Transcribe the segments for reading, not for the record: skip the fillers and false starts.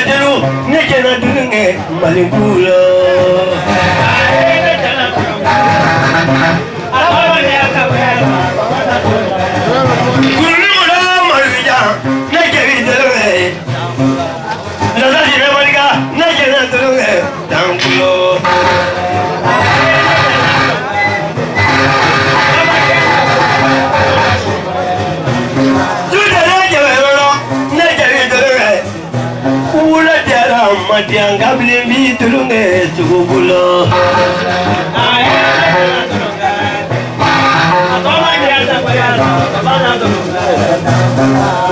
jeliw ne jɛna dun kɛ Mali la. Kuruni mɔdɔ Malija ne jɛbi dun kɛ. Nasa jɛnɛ Malika ne jɛna dun kɛ Dankulo. Tujɛnɛ jɛbɛ yɔrɔ ne jɛbi dun kɛ. Wula jɛra madiyan kabilen bi dun kɛ sugu bolo.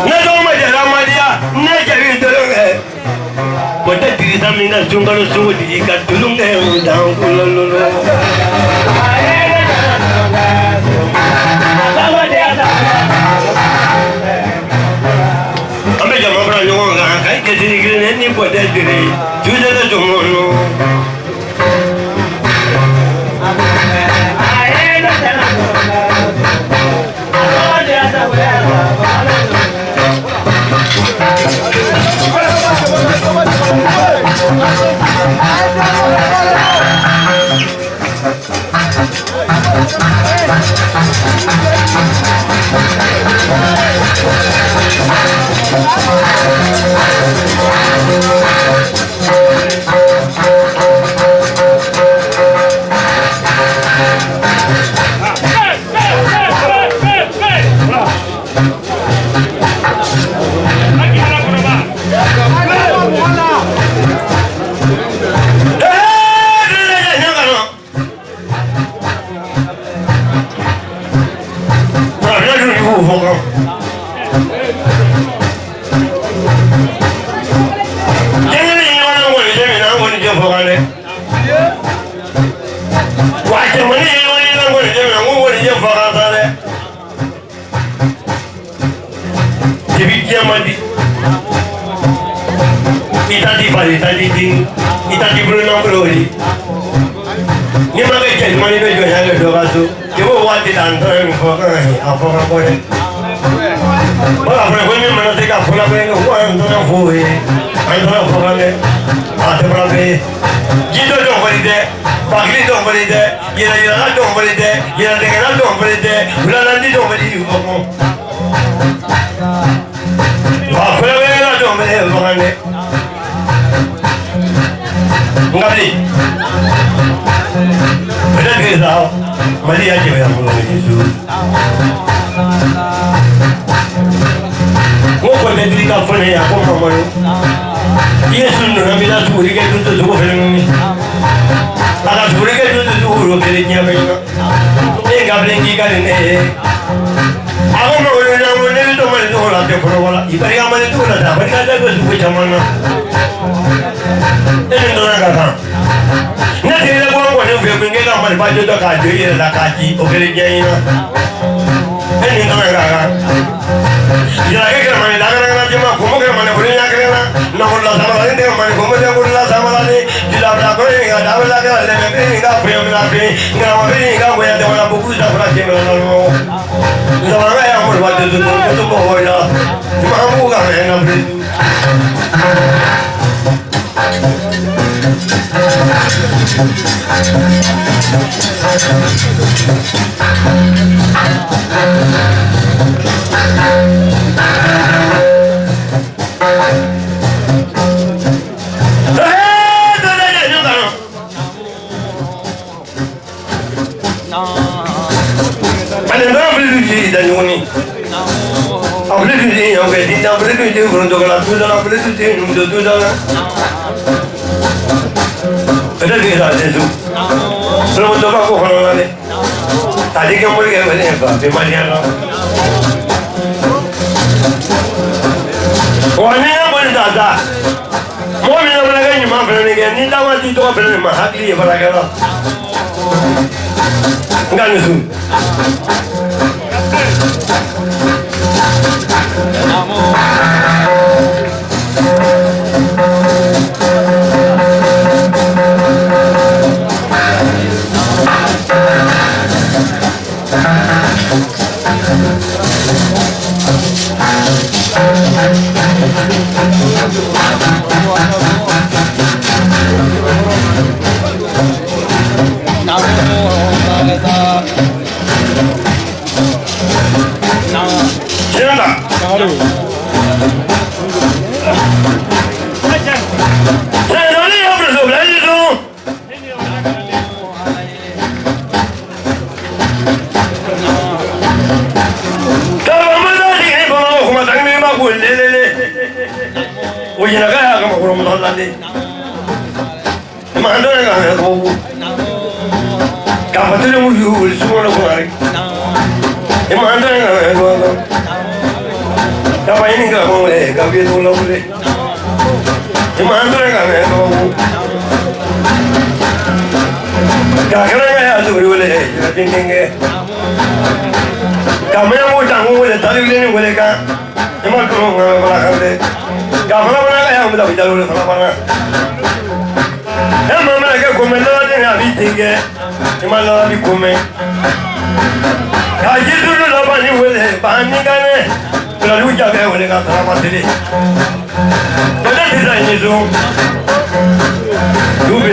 Ne tɔgɔ ma jɛra madiya ne jɛbi dun kɛ. O tɛ dirisa min ka sunkalo sugu di ka dun kɛ Dankulo lolo. An bɛ jama fara ɲɔgɔn kan ka i kɛsiri kelen ni bɔtɛ dire tujɛnɛ jɔngɔnɔ. I ta di fali, i ta di den, i ta di bolonabolo ye. N'i ma kɛ cɛ ɲuman ye, i bɛ jɔnya kɛ dɔ ka so. I b'o waati la an taara nin fɔ kan a fɔ ka bɔ dɛ. Wala fana ko ne mana se ka fɔ la bɛ ko an taara fo ye, an taara fɔ kan dɛ. A tɛ fɔra bɛɛ ye. Ji dɔ dɔn fɔli tɛ, fakili dɔn fɔli tɛ, yɛrɛ yirala dɔn fɔli tɛ, yɛrɛ dɛgɛla dɔn fɔli tɛ, wulalandi dɔn fɔli fɔ kɔn. Wa fɔlɔ bɛ dɔn fɔli fɔ kan dɛ. Ngabli. Peut-être que ça, Mali y'a jɛya fɔlɔ Yesu. N ko kɔni tɛ ka fɔ ne ye a ko Mamadu. I ye sun nana b'i la suguri kɛ dun tɛ sogo fɛnɛ ɲini. A ka suguri kɛ dun tɛ sogo wolo kelen diɲɛ bɛɛ ɲɛna. Ne ye Ngabli k'i ka nin ne ye. A ko Mamadu na ko ne bɛ to Mali tɔgɔ la a tɛ kɔrɔbɔ la. I barika Mali tɔgɔ la dɛ, a barika da bɛ sugu caman na. E ni dɔrɔn ka kan. Ne tɛ ko an kɔni fɛ yen k'e ka marifa jɔ k'a jɔ i yɛrɛ la k'a ci o kɛlen diɲɛ ɲɛna. E ni dɔrɔn ka kan. Jalakɛ kɛra mani lakana jama komo kɛra mani kolo ɲa kɛra na la samala ni tɛ mani komo tɛ la samala ni jila bila ko ni ka dabila la kɛra lɛmɛ ni ka fɛn mina fɛn nka ma fɛn ni ka bonya tɛ wala bugu sa fara cɛ mina nɔ. Zamana ya mo ba tɛ to to to mo la. Ma mu ka fɛn na bi. Ani dɔrɔn fili du ji da ɲɔgɔn ni. A fili du ji yan fɛ di dan fili du ji foronto la tu da la fili du ji numuso tu da la. Peut-être que ça c'est tout. Foronto ba ko kɔnɔ la dɛ. Tali kɛ mori kɛ wele fa bɛ maliyɛn la. Wa ni y'a kɔni ta sa. Mɔgɔ min fana kɛ ɲuman fana kɛ ni dama ti tɔgɔ fana ma hakili ye baarakɛla. Nka nin su. Jinaka y'a ka makɔrɔ lande ma dɔn ka mɛn ko k'a fɔ tele mu yu wuli sumaworo kɔnɔ i ma dɔn ka mɛn ko ka fa ɲini ka mɔ wele ka fi to la wuli i ma dɔn ka mɛn ko ka kɛnɛ ka y'a sogori wele ka denkɛ ka mɛn ko janko wele tali wele ni wele kan i ma tunu ka mɛn fana kan dɛ ka fana fana ka y'a bila jalo wele fana fana e ma mana kɛ komɛ laladen a b'i denkɛ i ma lalali komɛ ka jitulu laban ni wele ba ni kanɛ filaliw jabɛ wele ka tarama tele bɛɛ tɛ taa ɲɛ so du bɛ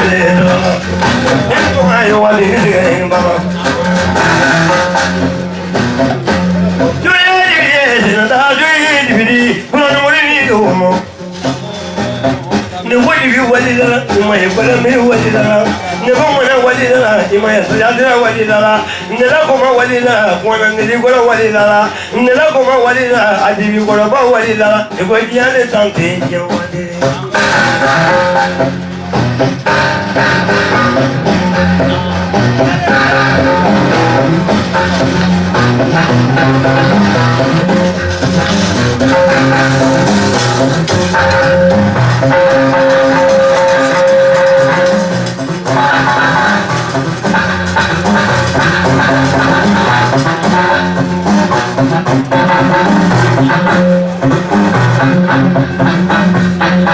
ne ko a ye wali ni tigɛ ni baba ne wali bi wali la i ma ye bala mi wali la ne ko mana wali la i ma ye sojadira wali la ne la ko ma wali la kɔnɔ ne di kɔrɔ wali la ne la ko ma wali la a dibi kɔrɔba wali la ne ko diɲɛ ne tan tɛ diɲɛ wali.